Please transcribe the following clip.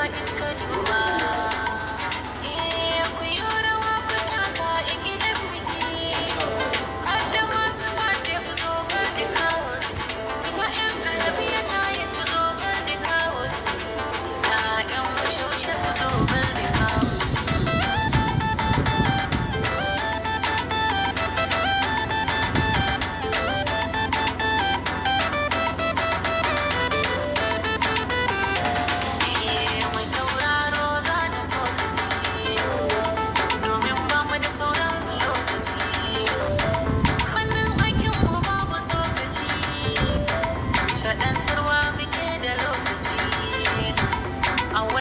In ka duba. Eh, ku yi rawa ku taka a gidan biki. Har da masu mata ku zo Garden House. Ina 'yan Arabian Heights, ku zo Garden House. Ga 'yan wushe-wushe, ku zo.